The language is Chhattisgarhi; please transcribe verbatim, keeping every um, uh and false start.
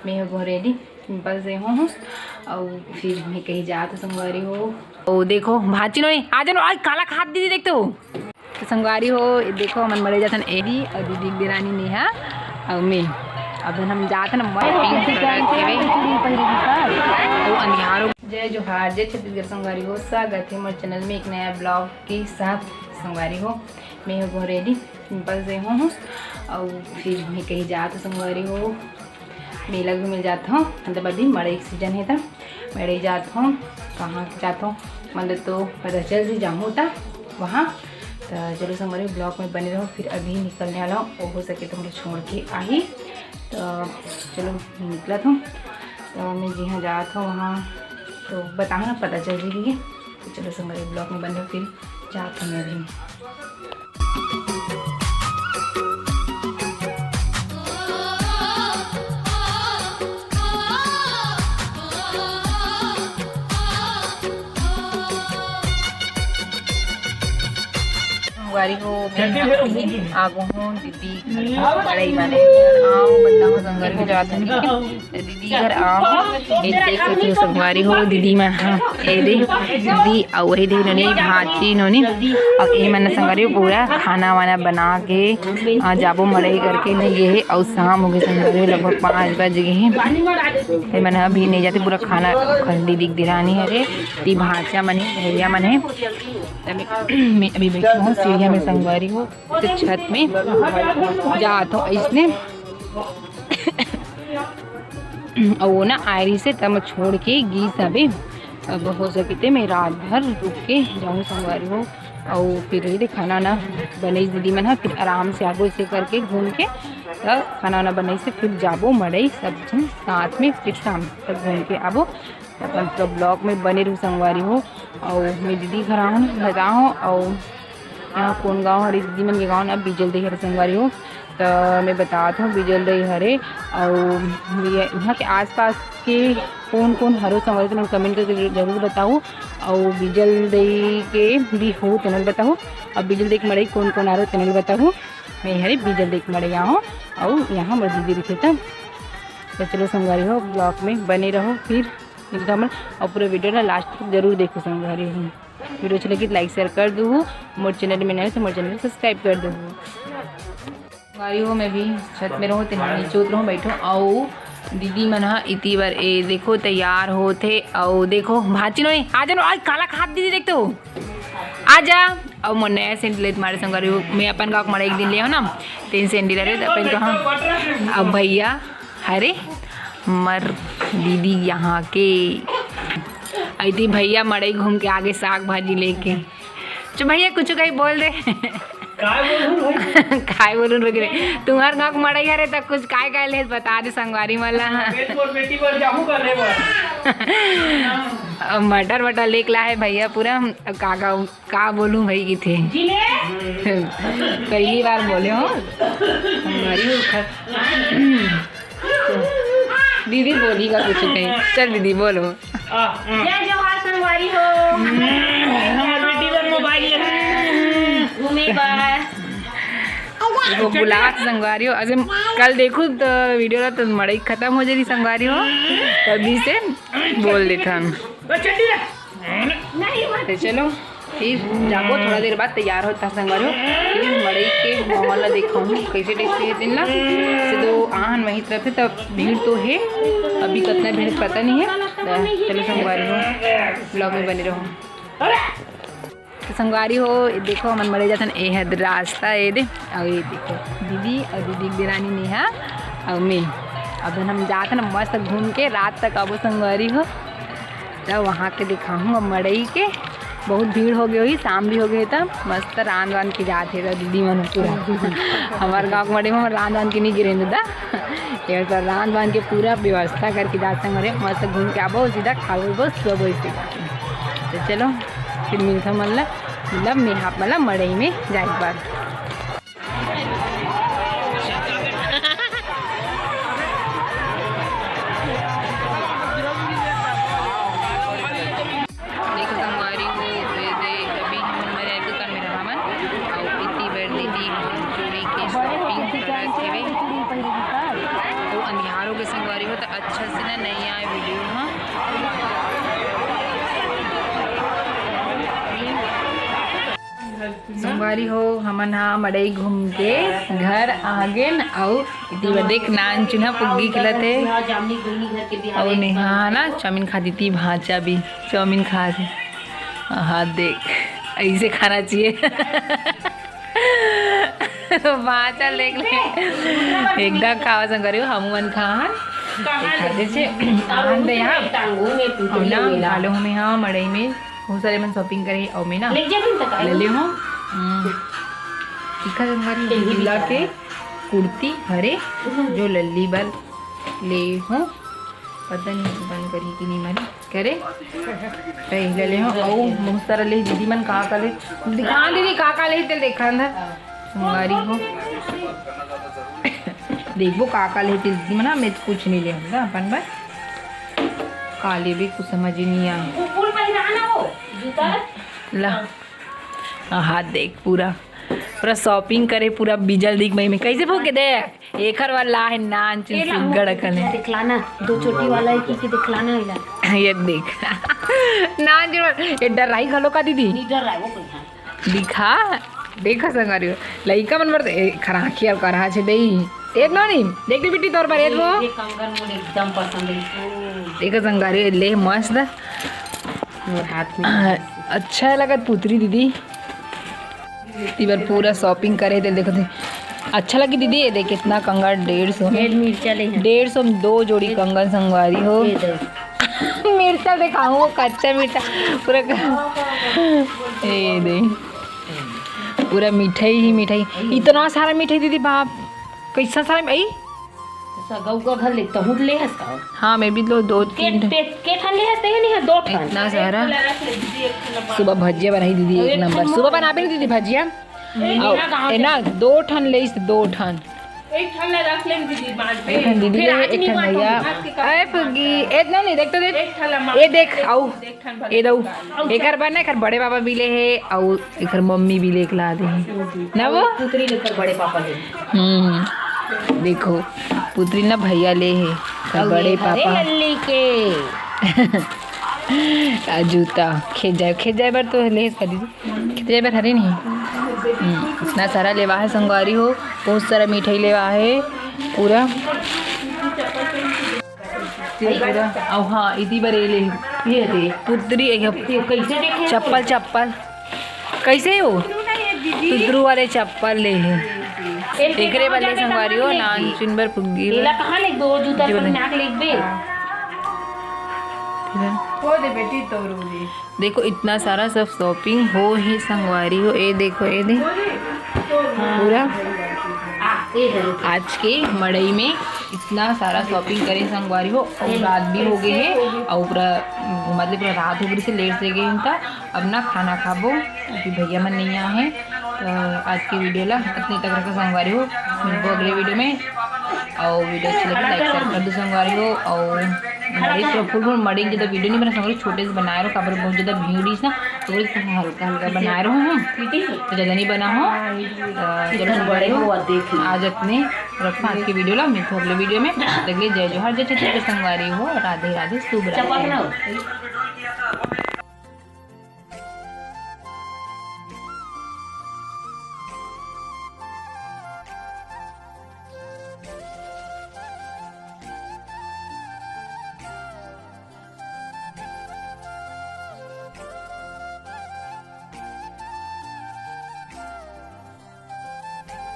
मैं हो रेडी, पिंपल से हूँ। और फिर मैं कहीं जात हूँ संगवारी हो। ओ देखो भाची नोनी, आ जानो, आज काला खात दीदी देखते हो। तो संगवारी हो, ये देखो हमन मड़ई जाथन एदी और दीदी के देरानी नेहा और मैं। अब हम जाथन मस्त पिंक कलर के वे। ओ अंधियार हो। जय जोहार, जय छत्तीसगढ़ संगवारी हो, स्वागत है मोर चैनल में एक नया ब्लॉग के साथ। संगवारी हो, मैं हो रेडी, पिंपल से हूँ और फिर मैं कहीं जात हूँ संगवारी हो। मेला घूमे जात हूँ, मतलब अभी मड़ई के सीजन है त मड़ई जात हूँ। कहाँ जात हूँ मतलब तो पता चल जी जाऊँ त वहाँ। तो चलो संगवारी ब्लॉग में बने रहो, फिर अभी निकलने वाला हूँ, वो हो सके तो मुझे छोड़ के आही। तो चलो निकलत हूँ, तो मैं जिहाँ जात हूँ वहाँ तो बताऊँ ना, पता चल जी। तो चलो संगवारी ब्लॉग में बने रहो, फिर जात हूँ मैं अभी। संगवारी हो, मैं आ गो हूँ दीदी घर, बड़ई माने। आओ बताओ संगवारी हो, जात हूँ दीदी घर। आओ, ये देख सकते हो संगवारी हो, दीदी मन, हाँ, ये दे दीदी, और वही दे नोनी, भाची नोनी, और ये मन संगवारी हो पूरा खाना वाना बना के, आ, जाबो मड़ई करके नहीं गे हे, और शाम हो गए संगवारी हो, लगभग पाँच बज गए हैं। ये मन अभी नहीं जाते, पूरा खाना दीदी के देरानी हरे, ती भाचा मन हे, भैया मन हे। अभी मैं अभी बैठी हूँ सीढ़िया में संगवारी हो, तो छत में जात हूँ इसने। और वो ना आयरी से तब छोड़ के गीस अबे। अब हो सके ते मैं रात भर रुक के जाऊँ संगवारी हो। और फिर ये खाना ना बनाई दीदी मन ह, फिर आराम से आगो इसे करके घूम के तब खाना वाना बनाई से फिर जाबो मड़ई सब झन साथ में, फिर शाम तक घूम के आबो। अपन पूरा ब्लॉग में बने रहू संगवारी हो। और मैं दीदी घर आहूँ, घर आहूँ और यहाँ कौन गाँव हरे दीदी मन के गाँव ना, बिजल दे हरे संगवारी हो। तो मैं बतात हूँ बिजल दे हरे। और ये यहाँ के आसपास के कौन कौन हरो संगवारी हो, कमेंट करके जरूर बताओ। और बिजल दे के भी हो तेनल बताओ। और बिजल दे के मड़ई कौन कौन हरो तेनल बताओ। मैं हरे बिजल दे के मड़ई आहूँ और यहाँ मोर दीदी रखे तब। तो चलो संगवारी हो ब्लॉग में बने रहो फिर। एकदम और पूरा वीडियो ना लास्ट तक जरूर देखो संगवारी हो। वीडियो अच्छा लगी तो लाइक शेयर कर दो, मोर चैनल में नए हो तो मोर चैनल को सब्सक्राइब कर दो। संगवारी हो मैं भी छत में रहूँ, तेना नीचे उतरूँ, बैठो। आओ दीदी मन हा इति बार ए देखो तैयार होत हे। आओ देखो भाची नोनी, आ जानो, आज काला खात दीदी देखते हो, आ जा। अब मोर नया सेंट लेत मारे संगवारी हो, मैं अपन गाँव के मड़ई एक दिन ले हो ना, तेन सेंट ले रहे अपन कहाँ। अब भैया हरे मर दीदी यहाँ के। अइती भैया मड़ई घूम के आगे साग भाजी लेके। चो भैया कुछ कहीं बोल दे। काय बोलूं भाई? काय बोलूं रुक रे। तुम्हार गाँव के मड़ई हरे त कुछ काय काय ले बता दे संगवारी मन ला। बेटी बर, बेटी बर जाहूं का ले बर। अब मटर वटर लेके ला है भैया पूरा। अब का का का बोलूं भाई किथे। जिले। पहली बार बोले हो। हमारी उखर-, दीदी बोली का कुछ नहीं। चल दीदी बोलो। आ, आ। जय जोहार संगवारी हो। हमार बेटी बर मोबाइल है। घूमे बार। वो बुला के संगवारी हो। अरे कल देखू तो वीडियो ला तो मड़ई खत्म हो जाएगी संगवारी हो। तभी से बोल देथन। ओ चड्डी रे। तो चलो फिर जाबो, थोड़ा देर बाद तैयार होता संगवारी हो। फिर मड़ई के माहौल ला देखाहूँ कैसे टाइप से है दिन ला। से तो आहन वही तरफ है, तब भीड़ तो है, अभी कितना भीड़ पता नहीं है। तो चलो संगवारी हो, ब्लॉग में बने रहो। तो संगवारी हो, ये देखो हमन मड़ई जाथन, ए है रास्ता ए दे। और ये देखो दीदी और दीदी की देरानी नेहा और मैं। अब हम जाथन मस्त घूम के रात तक आबो संगवारी हो। तब वहाँ के दिखाहूँ अब मड़ई के। बहुत भीड़ हो गई होही, शाम भी हो गई, तब मस्त रांध वांध के जात हे दीदी मन पूरा। हमार गाँव के मड़ई में रांध वांध के नहीं गिरे दादा। ये तो रांध वांध के पूरा व्यवस्था करके जात संगवारी, मस्त घूम के आबो, सीधा खाबो, बस सोबो इसे। तो चलो फिर मिलता मतलब, मतलब मैं आप मतलब मड़ई में जाए के बाद। देखो संगवारी हो, ये दे, अभी हमन मरे एक दुकान में रहा मन, और इतनी बड़ दीदी चूड़ी के शॉपिंग करत हेवे। वो अंधियार हो गए संगवारी तो अच्छा से ना नहीं आए वीडियो। हाँ, संगवारी हो, हमन हा मड़ई घूम के घर आ गेन। अउ इति बर देख, नान चुन्हा पुग्गी खिलत हे। अउ नेहा ना चाउमीन खाती थी, भांचा भी चाउमीन खा थे। हाँ देख, ऐसे खाना चाहिए। भांचा देख ले, एकदम खावा संगवारी हो, हमू मन खान। खाते छे, आन दे यहाँ। अउ ना, आलो हमें यहाँ मड़ई में बहुत सारे मन shopping करे, अउ मैं ना ले ले हूँ। हम्म। दिखा संगवारी, ढीला के कुर्ती हरे, जो लल्ली बर ले हूँ। पता नहीं बंद करी कि नहीं मारी। करे? पहले ले हूँ, अउ बहुत सारा ले दीदी मन का का ले। दिखा दीदी का का ले, तेल देखा अंदर। संगवारी हो। देखबो का का ले दीदी मन, मैं तो कुछ नहीं ले हूँ ना अपन बर। का लेबे कुछ समझ ही नहीं आ। वो फूल पहिरा ना हो, जूता। ला। हाँ, हाथ देख पूरा, पूरा shopping करे, पूरा बिजल दिख मई में। कैसे फूके दे? एकर वाला है नान चुन ये ला, सुग्गड़ अकन है। दिखलाना, दो चोटी वाला है कि, कि दिखलाना है ला। ये देख। नान चुन, ये डराई घलो का दीदी? नहीं डर रहा है वो कोई, हाँ। दिखा, देखा संगवारी हो। लइका मन बर तो, ए, खराखी अउ करहा छे दई। ए नोनी, देख दे बिट्टी तोर बर, ए वो। ये कंगन मोर एकदम पसंद है। देखा संगवारी, ले मस्त। मोर हाथ में। अच्छा लगत पुत्री दीदी। इबर पूरा shopping करे थे, देखो थे। अच्छा लगी दीदी, ये देख कितना कंगन, डेढ़ सौ में। ये मिर्चा ले हैं। डेढ़ सौ में दो जोड़ी कंगन संगवारी हो। ये दे। मिर्चा दिखाऊं, वो कच्चा मिर्चा पूरा क-, ये दे। पूरा मिठाई ही मिठाई, इतना सारा मिठाई दीदी बाप, कैसा सारा, आई? सगऊ का घर ले, तहूँ ले हस का? हाँ, मैं भी लो दो के, तीन ठन। के, के ठन ले हस, ते नहीं है, दो ठन। इतना सारा। सुबह भजिया बनाई दीदी, एक एक नंबर। ठन सुबह मोर। बनाबे ना दीदी भजिया। नहीं, अउ, ना, कहाँ ए से? ना, दो ठन ले, दो ठन। एक ठन ला रख लेन दीदी, बांट दे। एक ठन दीदी फिर ले, आज एक नहीं ठन बांटूंगी। भैया। अरे फुग्गी, ए, नहीं, नहीं, देख तो देख। एक ठन ला मार ए देख, दे, अउ, एक ठन भर ए दऊ। एकर बर ना, एकर बड़े पापा भी ले हे, अउ एकर मम्मी भी लेके ला दे हे। ना वो? पुत्री लेकर बड़े पापा ले। हम्म, देखो, पुत्री ना भैया ले हे, एकर अउ बड़े ये हरे पापा। लल्ली के। आ जूता, खेत जाए, खेत जाए बर तो ले हे दीदी। खेत जाए बर हरे नहीं। हम्म, इतना सारा लेवा हे संगवारी हो, बहुत सारा मिठाई लेवा हे पूरा। पूरा, अउ हाँ, इति बर ए ले। ये दे। पुत्री, ये कैसे देखे? चप्पल, चप्पल। कैसे हो? तुदरू वाले चप्पल ले हे। एकरे बर ले संगवारी हो, नान चुन बर फुग्गी बर। एला कहाँ ले दो जूता पर नाक लेबे? वो दे बेटी, तोरू दे। देखो, इतना सारा सब shopping हो ही संगवारी हो। ए देखो, ए दे पूरा आज के मड़ई में इतना सारा shopping करे संगवारी हो, अउ रात भी हो गए हे, अउ पूरा मतलब पूरा रात हो गई से late से गए हम, त अब ना खाना खाबो, अभी भैया मन नहीं आए हैं। तो आज के video ला इतने तक रखा संगवारी हो, मिलबो अगले video में। अउ video अच्छा लगे like share कर दो संगवारी हो। अउ मरीज तो full full मरीज, ज्यादा video नहीं बना संगवारी, छोटे से बनाए रहो, काबर बहुत ज्यादा भीड़ इस ना, तो वही हल्का हल्का बनाए रहो हम, तो ज्यादा नहीं बना हो। अ, चलो संगवारी हो, आज इतने रखो आज के video ला, मिलते हैं अगले video में। तब तक के लिए जय जोहार, जय छत्तीसगढ़ संगवारी हो, राधे राधे, शुभ रात्रि।